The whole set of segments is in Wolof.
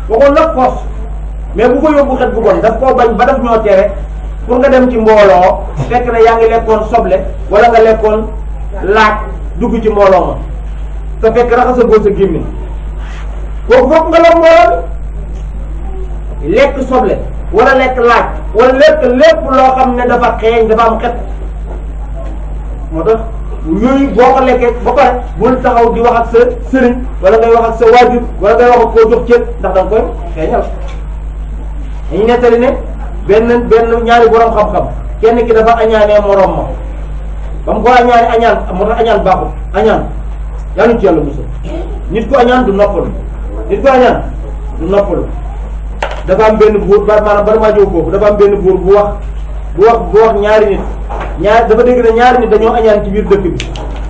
waxoon la force mais bu ko yóbbu xet gu bon daf koo bañ ba daf ñoo tere pour nga dem ci mbooloo fekk na yaa ngi lekkoon soble wala nga lekkoon laaj dugg ci mbooloo ma te fekk raxasagoo sa gémmiñ kooku fokk nga lor mbooloo bi lekk soble wala lekk laaj wala lekk lépp loo xam ne dafa xeeñ dafa am xet moo tax yooyu boo ko lekkee ba pare bul taxaw di wax ak sa sëriñ wala ngay wax ak sa waajur wala ngay wax ak koo jox cër ndax da nga koy xeeñal. dañu nettali ne benn ñaari borom xam-xam kenn ki dafa añaanee morom ma ba mu ko añaane añaan moo tax añaan baaxul añaan yaa ngi ci yàlla musal nit ku añaan du noppalu nit ku añaan du noppalu. dafa am benn buur maanaam bala maa ñëw foofu dafa am benn buur bu wax ñaari nit dafa dégg ne ñaari nit dañoo añaan ci biir dëkk bi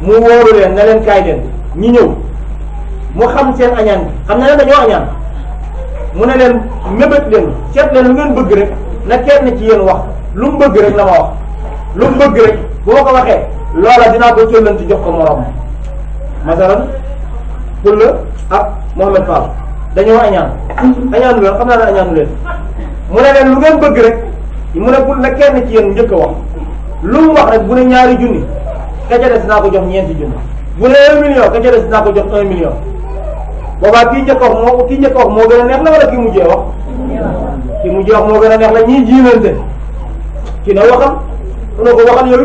mu wóoru leen ne leen kaay leen ñi ñëw mu xam seen añaan bi xam ne dañoo añaan mu ne leen mébét leen seet leen lu ngeen bëgg rek na kenn ci yéen wax lu mu bëgg rek na ma wax lu mu bëgg rek bu ma ko waxee loola dinaa ko tollanti jox ko morom masalan pour la ak Mohamed Fall dañoo añaan añaanu leen xam naa ne añaanu leen mu ne leen lu ngeen bëgg rek mu ne pour na kenn ci yéen njëkk a wax lu mu wax rek bu ne ñaari junni ka ca des dinaa ko jox ñeenti junni bu ne 1 million ka ca des dinaa ko jox 1 million boobaa kii njëkk a wax moo gën a neex la wala kii mujjee wax kii mujjee wax moo gën a neex la ñii jiinante kii na waxal mu ne ko waxal yow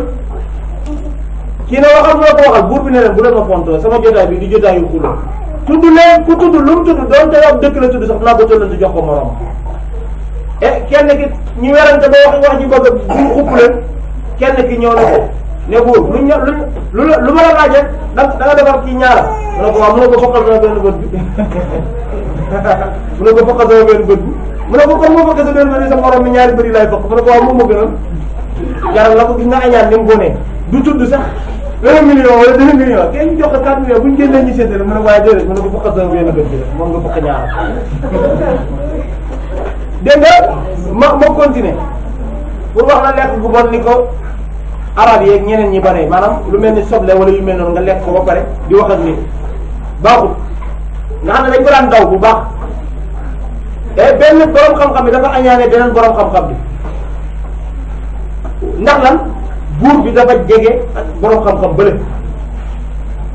kii na waxal mu ne ko waxal buur bi ne leen bu leen ma fontoo sama jotaay bi di jotaayu xuloo tudd leen ku tudd lu mu tudd doonte ab dëkk la tudd sax naa ko tollanti jox ko morom kenn ki ñu werante ba wax ji bëgg buur xupp leen kenn ki ñëw na ko ne buur lu ma la laajee da nga defar kii ñaara mu ne ko waaw mu ne ko fokkal sama benn bët bi mu ne ko fokkal sama benn bët bi mu ne ko comme moo fokk sa benn bët bi sa morom mi ñaari bëri laay fokk mu ne ko waaw moom ma gënal jaral la ko gis nga añaan ni mu bonee du tudd sax 1 million wala 2 millions kay ñu jox ko 4 millions bu ñu génnee ñu séddale mu ne waaye déedéet mu ne ko fokkal sama benn bët bi rek moom nga fokk ñaara dégg nga ma continuer pour wax la lekk bu bon ni ko arab yeeg ñeneen ñi bare maanaam lu mel ni soble wala yu mel noonu nga lekk ko ba pare di wax ak nit baaxul nga xam ne dañ ko daan daw bu baax te benn borom xam-xam bi dafa añaane beneen borom xam-xam bi ndax lan buur bi dafa jege ak borom xam-xam bële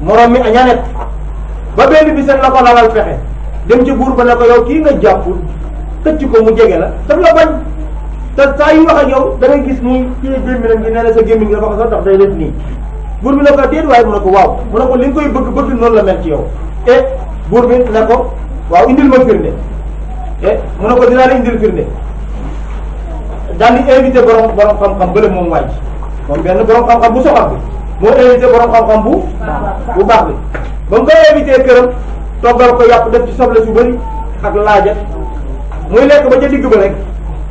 morom mi añaane ba benn bi seen la ko lalal pexe dem ci buur ba ne ko yow kii nga jàpp tëcc ko mu jege la daf la bañ te saa yu wax ak yow da ngay gis muy kii gémmiñam gi nee na sa gémmiñ nga wax sax ndax day def nii buur bi ne ko déet waaye mu ne ko waaw mu ne ko li nga koy bëgg noonu la mel ci yow buur bi ne ko waaw indil ma firnde mu ne ko dinaa la indil firnde daal di invité borom xam-xam bële moom wàcc moom benn borom xam-xam bu soxal bi moo invité borom xam-xam bu baax bi ba mu koy invité këram toggal ko yàpp def ci soble su bëri ak laaja muy lekk ba ca digg ba rek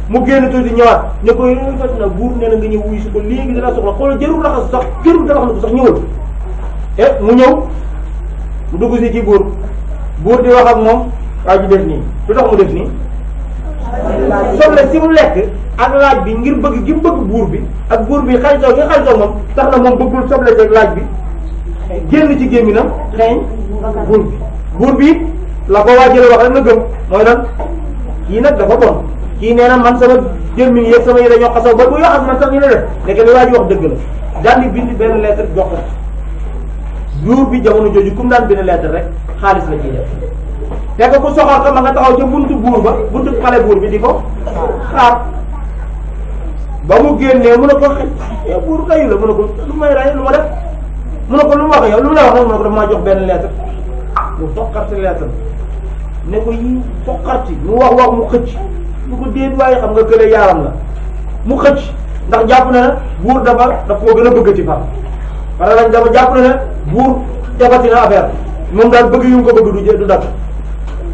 mu génn tuuti ñëwaat ne ko fekk na buur nee na nga ñëw wuyu si ko léegi dina soxla xoolal jërul raxas sax jërul tabax na ko sax ñëwal mu ñëw mu dugg si ci buur di wax ak moom waa ji def nii lu tax mu def nii soble si mu lekk ak laaj bi ngir bëgg gi mu bëgg buur bi ak buur bi xaritoo gi xaritoo moom tax na moom bëggul soble ak laaj bi génn ci gémminam xeeñ buur bi la ko waa jële wax rek la gëm mooy lan kii nag dafa bon kii nee na man sama gémmiñ yëpp sama yére ñoo xasaw ba bu yoo xam man sax ñu ne def nekk li waa ji wax dëgg la daal di bind benn lettre jox ko buur bi jamono jooju comme daan bind lettre rek xaalis la ciy def fekk ku soxor ka ma nga taxaw ca buntu buur ba buntu xale buur bi di ko xaar ba mu génnee mu ne ko xëy buur kayu la mu ne ko lu may ray lu ma def mu ne ko lu mu wax yow lu mu la wax nag mu ne ko dafa maa jox benn lettre mu foqarti lettre ne ko yi foqarti mu wax mu xëcc lu ko déet waaye xam nga kële yaaram la mu xëcc ndax jàpp na ne buur daf koo gën a bëgg ci far parce que dafa jàpp na ne buur defati na affaire moom daal bëgg yu mu ko bëgg du dakk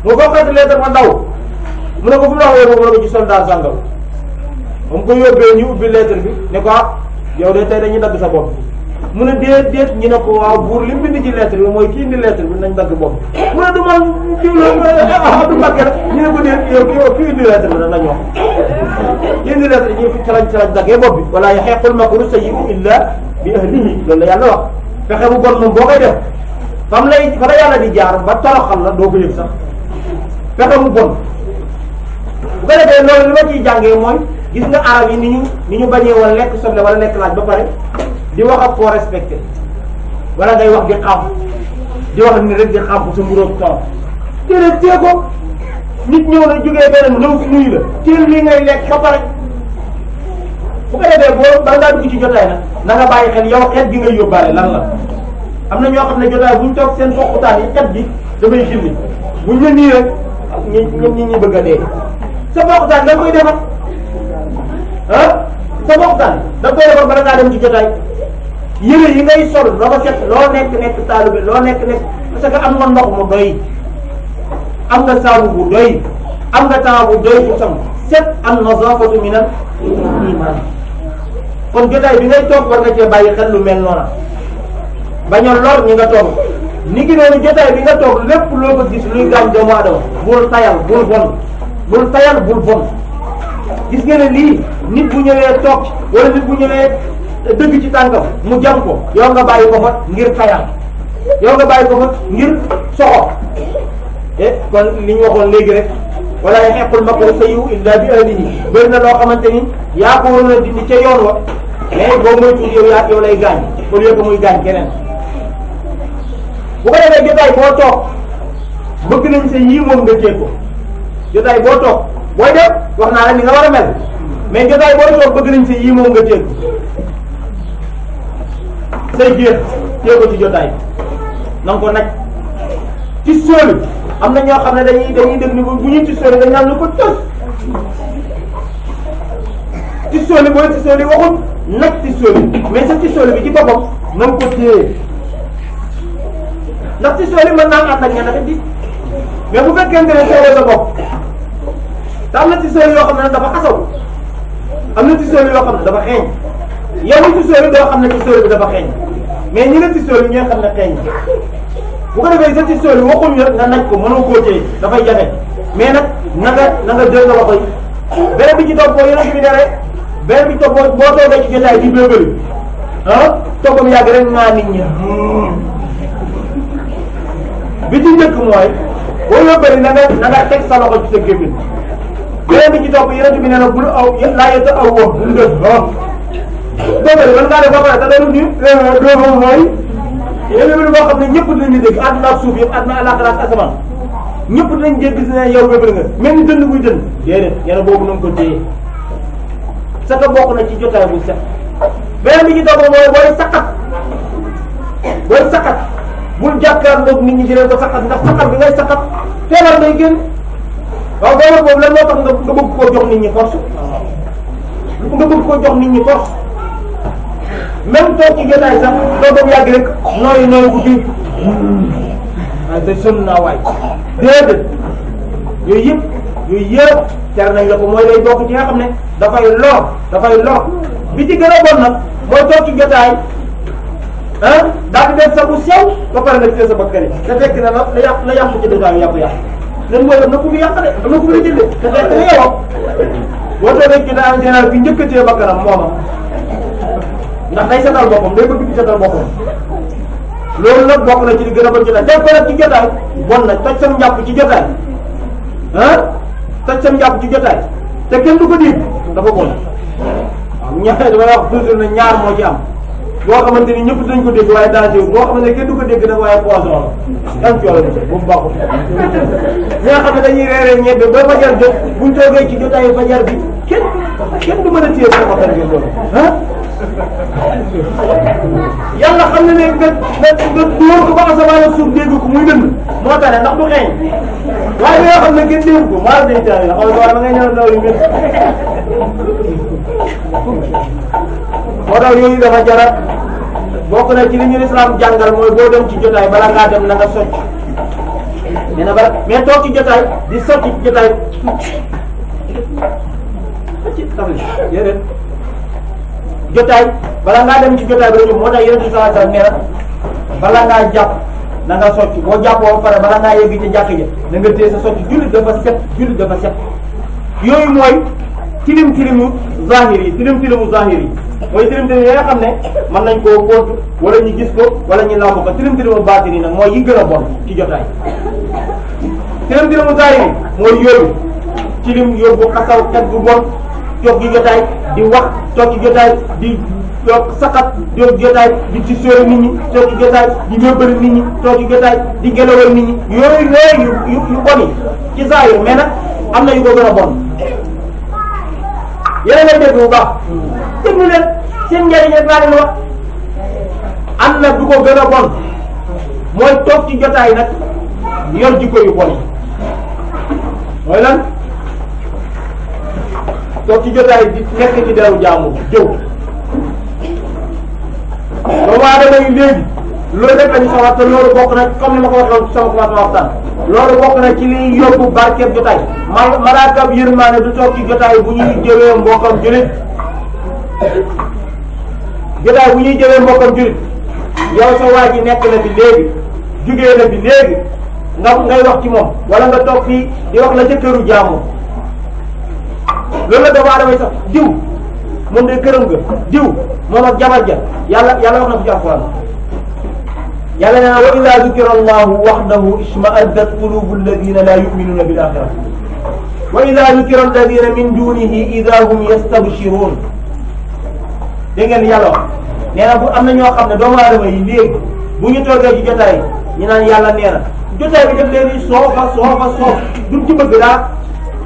mu foqarti lettre ma daw mu ne ko fu mu wax woo mu ne ko ci soldat sàngam moom ko yóbbee ñu ubbi lettre bi ne ko yow de tey dañuy dagg sa bopp mu ne déet ñi ne ko waaw buur li mu bind ci lettre bi mooy kii indi lettre bi nañ dagg bopp mu ne du man kiw la du mbàkke la ñu ne ko déet yow kii indi lettre bi nag nañ wax kii indi lettre bi ñu fi calañ daggee bopp bi wala yahiqqul makru sayyi'u illa bi ahlihi loolu la yàlla wax fexe bu bon moom boo koy def fa la yàlla di jaar ba toroxal la doo ko yëg sax fexe mu bon bu ko defee loolu li ma ciy jàngee mooy gis nga arab yi ni ñu bañee woon lekk soble wala lekk laaj ba pare di wax ak koo respecté wala ngay wax di xam di wax ni rek di xam sa mburoog ton téere tee ko nit ñëw na jógee beneen ñëw fi nuyu la teel lii ngay lekk ba pare bu ko defee boo ba ngaa dugg ci jotaay nag na nga bàyyi xel yow xet gi ngay yóbbaale lan la am na ñoo xam ne jotaay buñ toog seen bokkutaan yi xet gi dafay gilli buñ la nii rek ñi bëgg a dee sa bokkutaan da nga koy defar sa bokkutaan da nga koy defar bala ngaa dem ci jotaay yére yi ngay sol loo ko set loo nekk taalibe loo nekk parce que am nga ndox mu doy am nga saabu bu doy am nga temps bu doy pour sam set an nazafatu min al iman kon jotaay bi ngay toog war nga cee bàyyi xel lu mel noona bañ a lor ñi nga toog ni ki noonu jotaay bi nga toog lépp loo ko gis luy gaañ doomu aadama bul tayal bul bon gis nga ne lii nit bu ñëwee toog wala nit bu ñëwee dëgg ci tànkam mu jam ko yow nga bàyyi ko fa ngir tayal yow nga bàyyi ko fa ngir soxor kon li ñu waxoon léegi rek wala yahiqqul makru sayyi'u illa bi ahlihi bëri na loo xamante ni yaa ko waroon a dindi ca yoon wa mais boo moytuwul yow lay gaañ au lieu que muy gaañ keneen bu ko defee jotaay boo toog bëgg nañ sa yii moom nga jéeg ko jotaay boo toog booy def wax naa la ni nga war a mel mais jotaay boo toog bëgg nañ sa yii moom nga jéeg ko say jéeg téye ko ci jotaay na nga ko naj ci sóoli am na ñoo xam ne dañuy def ni bu ñu ci sóoli dañ naan lu ko tës ci sóoli booy ci sóoli waxul nag ci sóoli mais sa ci sóoli bi ci boppam na nga ko téye ndax ci sóoli mën naa ànd ak ña naka di mais bu fekkente ne teewoo sa bopp te am na ci sóoli yoo xam ne dafa xasaw am na ci sóoli yoo xam ne dafa xeeñ yow ci sóoli doo xam ne ci sóoli bi dafa xeeñ mais ñi ne ci sóoli ñooy xam ne xeeñ bu ko defee sa ci sóoli waxuñ la nga naj ko mënoo koo téye dafay jafe mais nag na nga jël nga loxo yi beneen bi ci topp boo yeneen bi dere beneen bi topp boo toogee ci jotaay di bëbëri toogam yàgg rek naa nit ñi bi ci njëkk mooy boo yóbbari na nga teg sa loxo ci sa gémmiñ beneen bi ci topp yeneen bi nee na bul aw laa yetta aw wax bul def bëbëri man ngaa def ba pare te dalu ni doomu mooy yéen bi boo xam ne ñëpp dinañu dégg àdduna ak suuf yëpp àdduna àllaaxira ak asamaan ñëpp dinañ dégg si ne yow bëbëri nga mel ni dënd buy dënd déedéet yéen boobu na nga ko téye sa ka bokk na ci jotaay bu set beneen bi ci topp mooy booy saqat bul jàkkaarloog nit ñi di leen ko saqat ndax saqat bi ngay saqat feebar day génn waaw feebar boobu lan moo tax nga bëgg koo jox nit ñi force nga bëgg koo jox nit ñi force même toog ci jotaay sax doo boobu yàgg rek nooyu bu kii waaye da sonn naa waay déedéet yooyu yëpp jar nañ la ko mooy day bokk ci nga xam ne dafay lor bi ci gën a bon nag mooy toog ci jotaay daal di def sa bu sew ba pare nag sa bakkari te fekk na la yàqu ci jotaay yàqu len mooy am na ku fi yàq de am na ku fi jënde te fekk na yow boo toogee ci jotaay en général bi njëkkatee bakkanam mooma ndax day setal boppam day bëgg di setal boppam loolu nag bokk na ci li gën a bon jotaay def ko nag ci jotaay bon na toj sam njàpp ci jotaay toj sam njàpp ci jotaay te kenn du ko dégg dafa bon waaw ñaar damay wax toujours ne ñaar moo ci am boo xamante ni ñëpp dañ ko dégg waaye danger boo xamante ne kenn du ko dégg nag waaye poison la yan coono bu mu baaxul ñi nga xam ne dañuy reeree ñebe ba fajar jot buñ toogee ci jotaayu fajar bi kenn du mën a téye sa bakkan bi loolu yàlla xam ne nga dóor ko ba asamaan ak suuf dégg ko muy dënd moo tax ne ndax du xeeñ waaye li nga xam ne kenn dégg ko maa day taal la xool ko ngay ñëw ndaw yu métti moo tax yooyu dafa jarat bokk na ci li ñu lislaam jàngal mooy boo dem ci jotaay bala ngaa dem na nga socc nee na bala mais toog ci jotaay di socc ci jotaay ci tafli déedéet jotaay bala ngaa dem ci jotaay ba ñëw moo tax yonent bi sallallahu alayhi wasallam nee na bala ngaa jàpp na nga socc boo jàppoo ba pare bala ngaa yegg ci jàkk ja na nga téye sa socc jullit dafa set yooyu mooy tilim zahir yi mooy tilim yi nga xam ne mën nañ koo kóot wala ñu gis ko wala ñu làmb ko tilim baatin yi nag mooy yi gën a bon ci jotaay tilim zahir yi mooy yooyu tilim yóbbu xasaw xet gu bon toog ci jotaay di wax toog ci jotaay di saxat toog ci jotaay di ci sóori nit ñi toog ci jotaay di ñëbbali nit ñi toog ci jotaay di ngelawal nit ñi yooyu yu bon yi ci zaahir mais nag am na yu ko gën a bon yéen a dégg bu baax déglu leen seen njëriñ rek laa leen wax am na du ko gën a bon mooy toog ci jotaay nag yor jikko yu bon yi mooy lan toog ci jotaay di nekk ci deru jaamu jëw doomu aadama yi léegi loolu rek lañu sawar te loolu bokk na comme ni ma ko waxoon ci sama commencement waxtaan loolu bokk na ci liy yóbbu barkeeb jotaay malaakab yërmaane du toog ci jotaay bu ñuy jëwee mbokkam julit jotaay bu ñuy jëwee mbokkam julit yow sa waa ji nekk na fi léegi jugee na fi léegi ngay wax ci moom wala nga toog fii di wax la ca këru jaamu loolu la doomu aadama yi sax diw moom de këram nga diw moom ak jabar ja yàlla wax na ko ci alquran yàlla nee na wa ida dukira allahu waxdahu isma'azzat qulubu alladina la yuminuna bil axira wa ida dukira alladina min dunihi ida hum yastabshirun dégg ngeen yàlla wax nee na bu am na ñoo xam ne doomu aadama yi léegi bu ñu toogee ci jotaay ñu naan yàlla nee na jotaay bi def leen ni soof duñ ci bëgg daa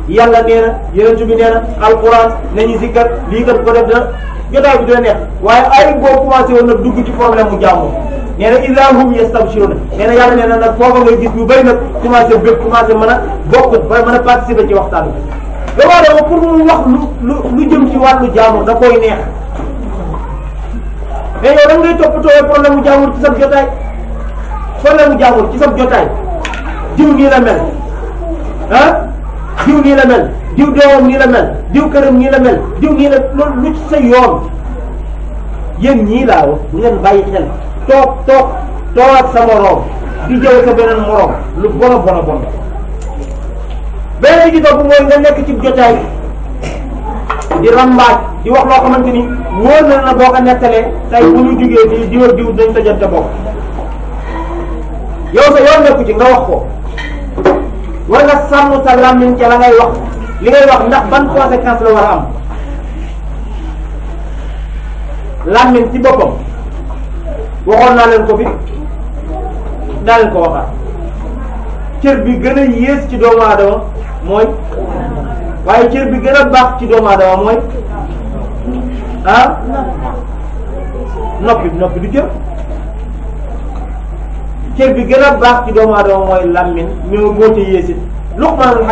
yàlla nee na yonent bi nee na alquran nañu zikkar lii kat ko def dina jotaay bi dina neex waaye ay boo commencé woon nag dugg ci problème mu jàmm nee na ida hum yastabshiruna nee na yàlla nee na nag foofa ngay gis ñu bëri nag commencé bëgg commencé mën a bokk ba mën a participer ci waxtaan bi doomu aadama pour mu wax lu jëm ci wàllu jàmm da koy neex mais yow da ngay toppatoo problème mu jàmm ci sab jotaay problème mu jàmm ci sab jotaay jiw nii la mel diw nii la mel diw doomam nii la mel diw këram nii la mel diw nii la loolu lu ci sa yoon yéen ñii laa wax bu ngeen bàyyi xel toog ak sa moroom di jëw sa beneen moroom lu bon beneen bi ci topp mooy nga nekk ci jotaay di rambaaj di wax loo xamante ni wóor na boo ko nettalee tey bu ñu jugee nii diw ak diw dañ tojante bopp yow sa yoon nekku ci nga wax ko war nga sàmm sa làmmiñ ca la ngay wax li ngay wax ndax ban conséquence la war a am làmmiñ ci boppam waxoon naa leen ko fi daa leen ko waxaat cër bi gën a yées ci doomu aadama mooy waaye cër bi gën a baax ci doomu aadama mooy noppi du cër bi gën a baax ci doomu aadama mooy làmmiñ moo ci yéesit luqmaanul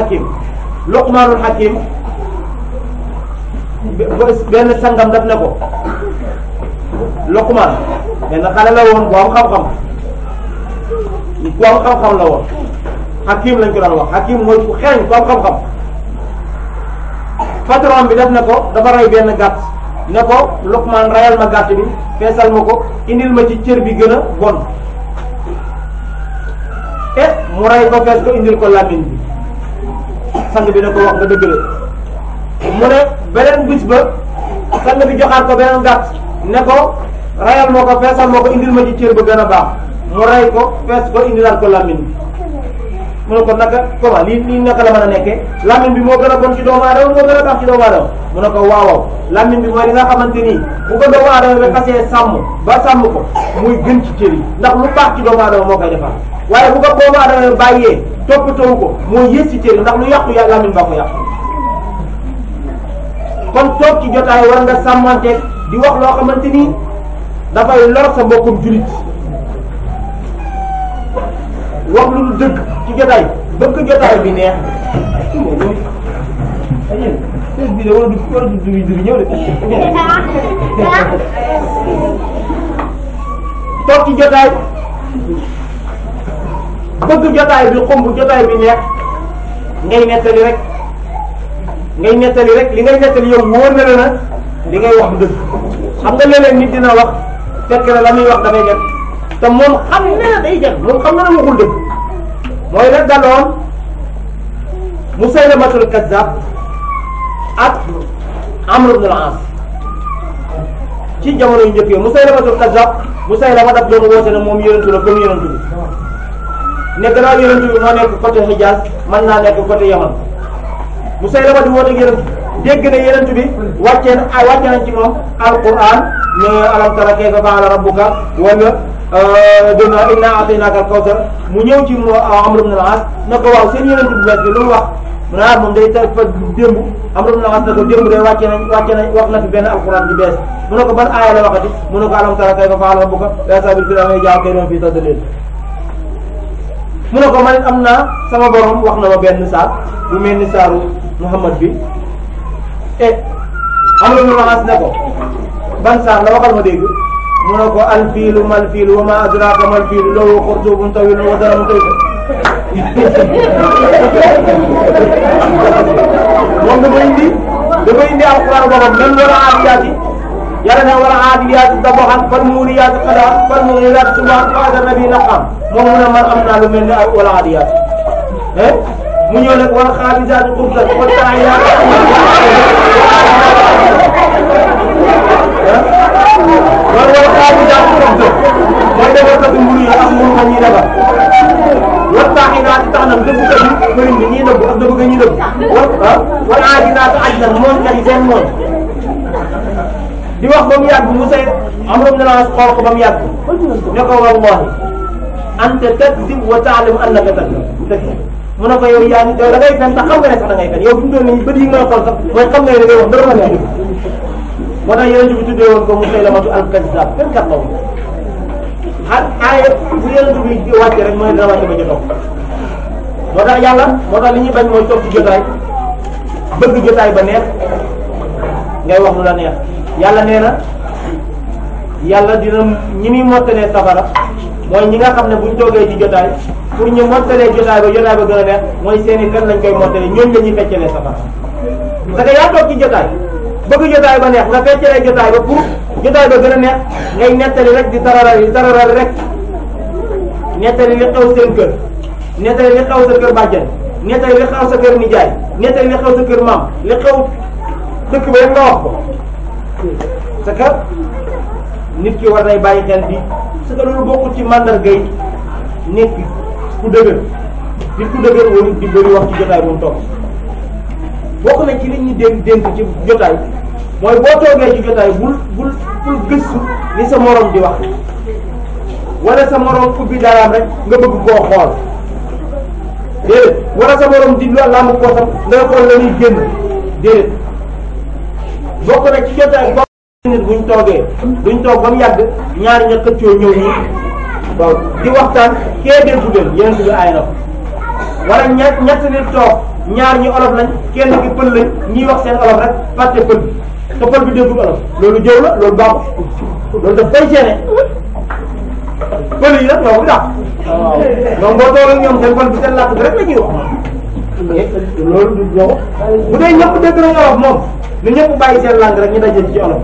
hakim benn sangam daf ne ko luqmaan benn xale la woon bu am xam-xam la woon hakim lañ ko daan wax hakim mooy ku xereñ ku am xam-xam patron bi def ne ko dafa rey benn gàtt ne ko luqmaan rayal ma gàtt bi feesal ma ko indil ma ci cër bi gën a bon mu ray ko fees ko indil ko làmmiñ bi sang bi ne ko wax nga dëgg la mu ne beneen bis ba sang bi joxaat ko beneen gàtt ne ko rayal moo ko feesal moo ko indil ma ci cër ba gën a baax mu ray ko fees ko indilaat ko làmmiñ bi mu ne ko naka comment lii naka la mën a nekkee làmmiñ bi moo gën a bon ci doomu aadama moo gën a baax ci doomu aadama mu ne ko waaw làmmiñ bi mooy li nga xamante nii bu ko doomu aadama bi xasee sàmm ba sàmm ko muy gën ci cër yi ndax lu baax ci doomu aadama moo koy defar waaye bu ko doomu aadama bi bàyyee toppatoo ko moo yées ci cër yi ndax lu yàqu làmmiñ baa ko yàqu kon toog ci jotaay war nga sàmmanteeg di wax loo xamante nii dafay lor sa mbokkum julit wax lu dul dëgg ci jotaay bëgg jotaay bi neex bi de war a dugg ñëw de toog ci jotaay bëgg jotaay bi xumb jotaay bi neex ngay nettali rek li ngay nettali yow wóor na la na li ngay wax du dëgg xam nga léeg-léeg nit dina wax fekk na la muy wax dafay def te moom xam na day jël moom xam na waxul dëgg mooy la daloon Musaylamatul Kazzab ak Amr ibn al-As ci jamono yu njëkk yi Musaylamatul Kazzab Musaylama daf doon woote ne moom yonentu la comme yonentu bi ne gannaaw yonentu bi moo nekk côté Hijaz mën naa nekk côté Yaman Musaylama di woote yenent dégg na yenent bi wàcce nañ ci moom alquran ne alam tara kayfa fa'ala rabbuka wala dina inna a'taynaka al-kawsar mu ñëw ci Amr ibn al-As na ko waaw seen yenent bu bees bi lu wax mu ne moom day fa démb Amr ibn al-As na ko démb de wàcce nañ wax na fi benn alquran bi bees mu ne ko ban aaya la waxati mu ne ko alam tara kayfa fa'ala rabbuka bi ashabil fil am ja'alahum fi tadlil mu ne ko man am naa sama borom wax na ma benn saar bu mel ni saaru Muhammad bi Amr ibn al-As ne ko ban saar la waxal ma dégg mu ne ko alfiilu malfiilu wa ma adraka malfiilu lahu xurtubun tawilun wa daramun tawil moom dafa indi alquran boppam même wala aadiyaati yàlla ne wala aadiyaati dabaxan fal muuriyaati qadaxan fal muuriyaati subaxan fa adarna bi naqam moom mu ne man am naa lu mel ni wala aadiyaati mu ñëw nag wala xaabisaati xubsan wa taayaati wala xaabisaati xubsan mooy defar katu mburu yi ak mburu ma ñuy defar wattaaxinaati tax na dëbbkat yi bëriñ bi ñii nëbb ak dëbb ga ñuy nëbb wala aajinaati ajnan mooñkat yi seen mooñ di wax ba mu yàgg mu say Amr ibn al-As xool ko ba mu yàgg ne ko wallahi anta takzib wa ta'lamu annaka takzib mu ne ko yow yaa ngi da ngay fen tax xam nga ne sax da ngay fen yow fi mu toll nii bët yi ngay xool sax mooy xam nga ne da ngay wax dara la nekk moo tax yonent bi tuddee woon ko Musaylamatu al-Kazzab kenn kat la woon aaye bu yonent bi wàcce rek mooy dana wàcce ba ca topp moo tax yàlla moo tax li ñuy bañ mooy topp ci jotaay bëgg jotaay ba neex ngay wax lu la neex yàlla nee na yàlla dina ñi muy mottalee safara mooy ñi nga xam ne buñ toogee ci jotaay pour ñu mottalee jotaay ba gën a neex mooy seeni kan lañ koy mottalee ñooñu la ñuy feccalee safara parce que yaa toog ci jotaay bëgg jotaay ba neex nga feccalee jotaay ba pour jotaay ba gën a neex ngay nettali rek di tararari rek nettali li xew seen kër nettali li xew sa kër bàjjan nettali li xew sa kër nijaay nettali li xew sa kër maam li xew dëkk ba rek nga wax ko parce que nit ki war nay bàyyi xel bi parce que loolu bokkul ci mandarga yi nekk ku dëgër nit ku dëgër woo nit di bëri wax ci jotaay bu mu toog bokk na ci li ñuy dénk ci jotaay mooy boo toogee ci jotaay bul gëstu li sa morom di wax wala sa morom ubbi daraam rek nga bëgg koo xool déedéet wala sa morom di làmb poosam nga xool la ñuy génn déedéet bokk na ci jotaay bokk nit buñ toogee duñ toog ba mu yàgg ñaari ña xëccoo ñëw nii waaw di waxtaan kee déggu leen yeneen bi aay na ko wala ñett nit toog ñaar ñi olof lañ kenn ki pël lañ ñiy wax seen olof rek fàtte pël bi te pël bi déggul olof loolu jëw la loolu baaxul loolu daf koy seene pël yi nag ñoo ko dàq donc boo toog ak ñoom seen pël bi seen làkk bi rek la ñuy wax loolu du ñoo bu dee ñëpp dégg nañ olof moom ni ñëpp bàyyi seen langue rek ñu dajee ci olof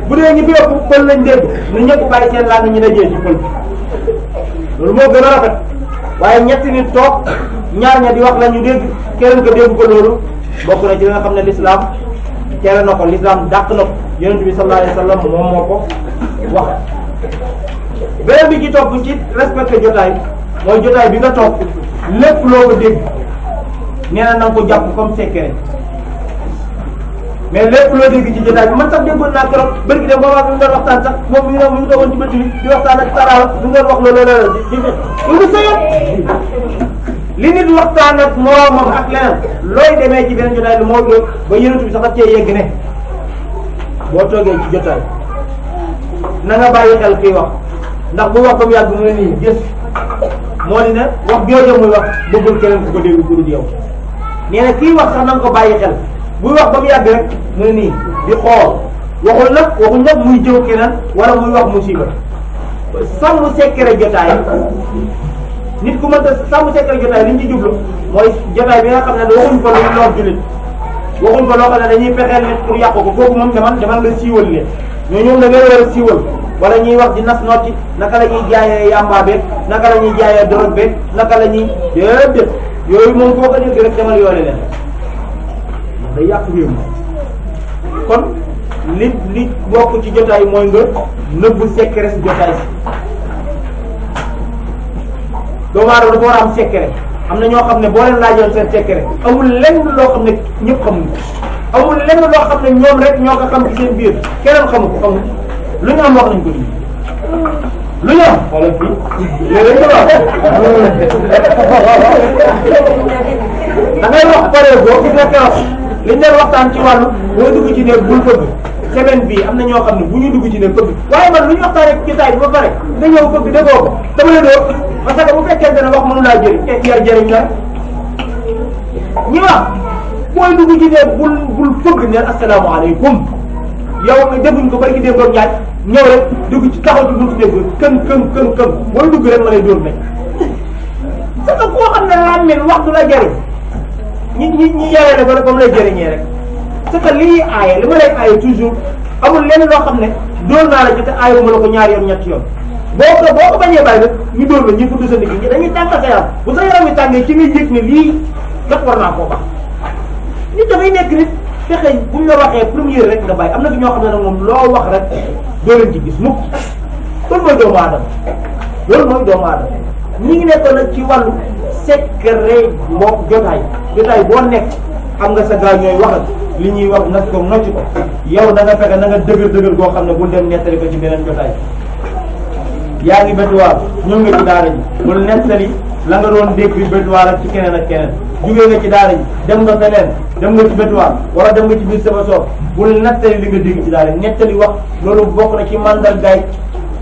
bu dee ñi fi ëpp pël lañ dégg ni ñëpp bàyyi seen langue ñu dajee ci pël loolu moo gën a rafet waaye ñetti nit toog ñaar ña di wax la ñu dégg keneen ko dégg ko loolu bokk na ci li nga xam ne l'islam tere na ko l'islam dàq na ko yonent bi sallallahu alayhi wa sallam moom moo ko wax. beneen bi ci topp ci respecté jotaay mooy jotaay bi nga toog lépp loo ko dégg nee na nga ko jàpp comme secret mais lépp loo dégg ci jotaay bi man sax déggoon naa keroog bëri gi dem boobaa bi mu doon waxtaan sax moom mi ngi toogoon ci bëtt bi di waxtaan ak taraawa bi mu doon wax loolu di sëyoon li nit waxtaan ak moroomam ak leneen looy demee ci beneen jotaay lu moo doon ba yonent bi sax daf cee yegg ne boo toogee ci jotaay na nga bàyyi xel kiy wax ndax bu wax ba mu yàgg mu ne nii gis moo di ne wax jooju muy wax bëggul keneen ku ko dégg ku dul yow nee na kii wax sax na nga ko bàyyi xel buy wax ba mu yàgg rek mu ne nii di xool waxul nag muy jëw keneen wala muy wax musiba sàmm secret jotaay nit ku mënta sàmm secret jotaay li ñu ci jublu mooy jotaay bi nga xam ne waxuñ ko lu lor jullit waxuñ ko loo xam ne dañuy fexeel nit pour yàqu ko kooku moom demal nga siiwal leen ñoom da ngay war a siiwal wala ñuy wax di nas notti naka la ñuy jaayee yamba beeg naka la ñuy jaayee drogue beeg naka la ñuy déedéet yooyu moom foo ko dégg rek demal yoole leen ndax day yàq réew mi kon li bokk ci jotaay mooy nga nëbbu secret si jotaay si doomu aadama dafa war a am secret am na ñoo xam ne boo leen laajoon seen secret amul lenn loo xam ne ñëpp xamuñ ko amul lenn loo xam ne ñoom rek ñoo ko xam ci seen biir keneen xamu ko xamul lu ñu am wax nañ ko nii lu ñu am xoolal fii léeg dañ ko da ngay wax pare boo gis nga keroog liñ leen waxtaan ci wàllu boo dugg ci néeg bul fëgg semaine bii am na ñoo xam ne bu ñu dugg ci néeg fëgg waaye man lu ñu waxtaanee ci jotaay bi ba pare nga ñëw fëgg déggoo ko dama la doo parce que bu fekkente ne wax mënu laa jëriñ te yar jëriñ la ñi wax booy dugg ci néeg bul fëgg neen asalaamaaleykum yow nga defuñ ko bari ki démb ak ñaaj ñëw rek dugg ci taxaw ci buntu néeg kën booy dugg rek ma lay dóor nañ parce que koo xam ne làmmiñ wax du la jëriñ ñi yaree ne ko rek ba mu lay jëriñee rek parce que lii aaye li ma lay aaye toujours amul lenn loo xam ne dóor naa la ci te aayuma la ko ñaari yoon ñetti yoon boo ko bañee bàyyi nag ñu dóor la ñu fudd sa ndigg ñi dañuy tàngal sa yaram bu sa yaram yi tàngee ci ngay yëg ne lii kat war naa koo baax nit dafay nekk nit fexe buñ la waxee première rek nga bàyyi am na fi ñoo xam ne nag moom loo wax rek doo leen ci gis mukk loolu mooy doomu aadama ñi ngi nekkoon nag ci wàllu secret mbokk jotaay boo nekk xam nga sa gaa ñooy waxal li ñuy wax nag ko nocc ko yow da nga fexe na nga dëgër goo xam ne bul dem nettali ko ci beneen jotaay yaa ngi bétuwaar ñëw nga ci daara ji bul nettali la nga doon dégg bi bétuwaar ak ci keneen ak keneen jugee nga ci daara ji dem nga feneen dem nga ci bétuwaar wala dem nga ci biir sama soor bul nettali li nga dégg ci daara ji nettali wax loolu bokk na ci mandargaay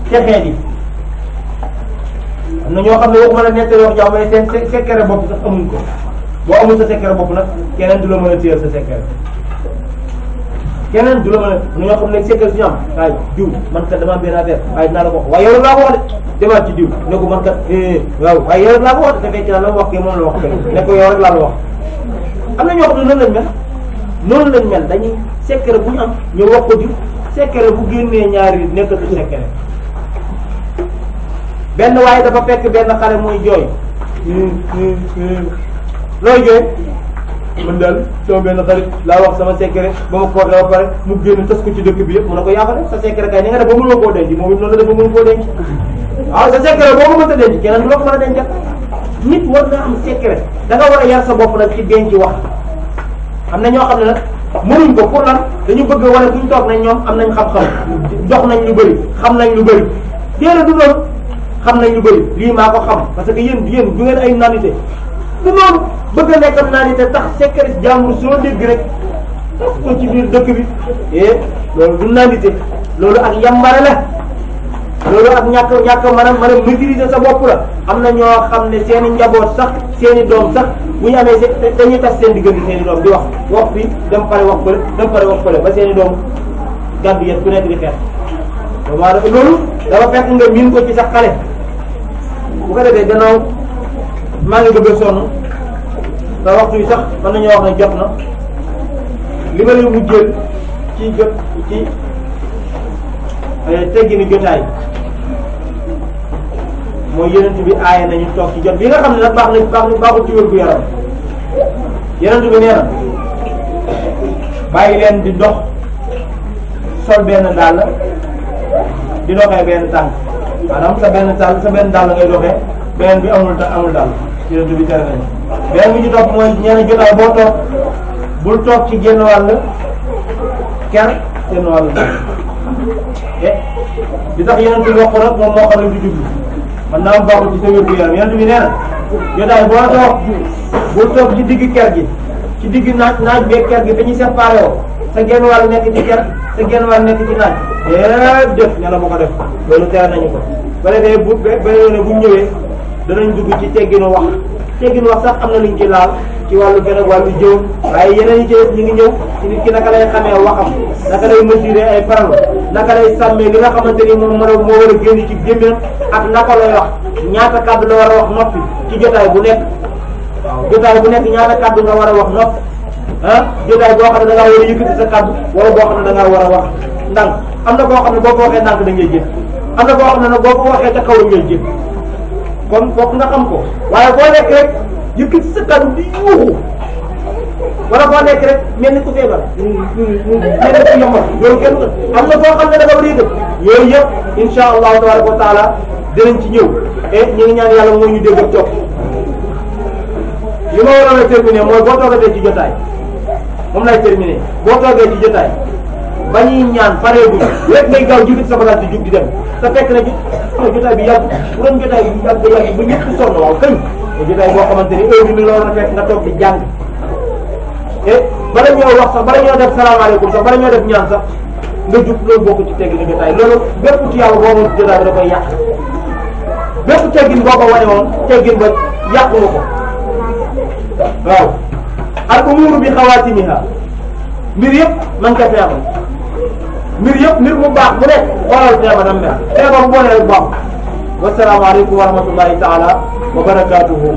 texee di am na ñoo xam ne waxuma la nettali wax jàmm ne seen secret bopp sax amuñ ko boo amul sa secret bopp nag keneen du la mën a téyel sa secret keneen du la mën a ñoo xam ne secret suñu am waaye diw man kat dama benn affaire waaye dinaa la ko wax waaye yow rek laa ko wax de demaat ci diw ne ko man kat waaw waaye yow rek laa ko wax de te fekk naa la mu wax kii moom la wax ne ko yow rek laa la wax am na ñoo xam ne noonu lañ mel dañuy secret bu ñu am ñu wax ko diw secret bu génnee ñaari nekkatu secret benn waaye dafa fekk benn xale muy jooy looy jooy man daal sama benn xarit laa wax sama secret ba ma ko waxee ba pare mu génn tas ko ci dëkk bi yëpp mu ne ko yaa ko def sa secret kay ni nga def ba mënoo koo denc moom it noonu la def ba mënu koo denc waaw sa secret boo ko mënta denc keneen du la ko mën a denc nit war nga am secret da nga war a yar sa bopp nag ci denc wax am na ñoo xam ne nag mënuñ ko pour lan dañu bëgg wane buñ toog nañ ñoom am nañ xam-xam dox nañ lu bëri xam nañ lu bëri déedéet du loolu xam nañ lu bëri lii maa ko xam parce que yéen du ngeen ay naanité du noonu bëgg a nekkam naanité tax secret jàmbur soo dégg rek tas ko ci biir dëkk bi loolu du naanité loolu ak yambare la loolu ak ñàkk mën a maîtriser sa bopp la am na ñoo xam ne seen i njaboot sax seen i doom sax bu ñu amee dañuy tas seen diggante seen i doom di wax fii dem pare wax fële ba seen i doom gàddu yet ku nekk di xeex loolu dafa fekk nga miin ko ci sa xale bu ko defee gannaaw maa ngi bëgg a sonn te waxtu yi sax mën nañoo wax ne jot na li ma leen mujjeel ci teggini jotaay mooy yenent bi aaye nañu toog ci jot bi nga xam ne nag baaxul ci wér gu yaram yenent bi nee na bàyyi leen di dox sol benn dàll di doxee benn tànk maanaam sa benn dàll ngay doxee beneen bi amul dàll yenent bi tere nañu beneen bi ci topp mooy ñeena jotaay boo toog bul toog ci genn wàll ker genn wàll bi tax yeneen bi wax ko nag moom moo xam ne du jublu man naa am baaxul ci sa wér gu yaram yeneen bi nee na jotaay boo toog bul toog ci digg ker gi ci digg naaj beeg ker gi dañuy séparé woo sa genn wàll nekk ci ker sa genn wàll nekk ci naaj def nee na bu ko def loolu tere nañu ko ba defee bu ñëwee danañ dugg ci tegginu wax sax am na luñ ci laal ci wàllu fen ak wàllu jëw waaye yeneen yi ci ñu ngi ñëw ci nit ki naka lay xamee waxam naka lay mesurer ay parole naka lay sàmmee li nga xamante ni moom moo war a génn ci gémmiñam ak naka lay wax ñaata kàddu la war a wax noppi ci jotaay bu nekk jotaay bu nekk ñaata kàddu nga war a wax noppi jotaay boo xam ne da ngaa war a yëkkati sa kàddu wala boo xam ne da ngaa war a wax ndànk am na boo xam ne boo ko waxee ndànk da ngay jëf am na boo xam ne nag boo ko waxee ca kaw ngay jëf kon foofu nga xam ko waaye boo nekk rek yëkkati sa kàddu di yuuxu wala boo nekk rek mel ni ku feebar mel ni ku yombal loolu kenn am na boo xam ne da nga war a yëkkati yooyu yëpp insha allahu tabaraka wa taala dinañ ci ñëw et ñu ngi ñaan yàlla mooy ñu dégg ak topp li ma waroon a terminer mooy boo toogatee ci jotaay moom lay terminer boo toogee ci jotaay ba ñuy ñaan pareeguñ rek ngay gaaw jugit sa bagage di jug di dem te fekk na ci jotaay bi yàgg bu doon jotaay bi yàgg ba ñëpp sonn waaw kañ te jotaay boo xamante ni heure bi mi la war a fekk nga toog di jàng et bala ñoo wax sax bala ñoo def salaamaaleykum sax bala ñoo def ñaan sax nga jug loolu bokk ci teggi ni jotaay loolu bépp tiyaaw boobu jotaay bi da koy yàq bépp teggin boo ko wane woon teggin ba yàqu nga ko waaw al umuru bi xawaatimiha mbir yëpp man ca feebar mbir yëpp mbir mu baax mu nekk xoolal feebaram mel feebar bu bonee rek baax wasalaamaaleykum wa rahmatullahi taala wa barakaatuhu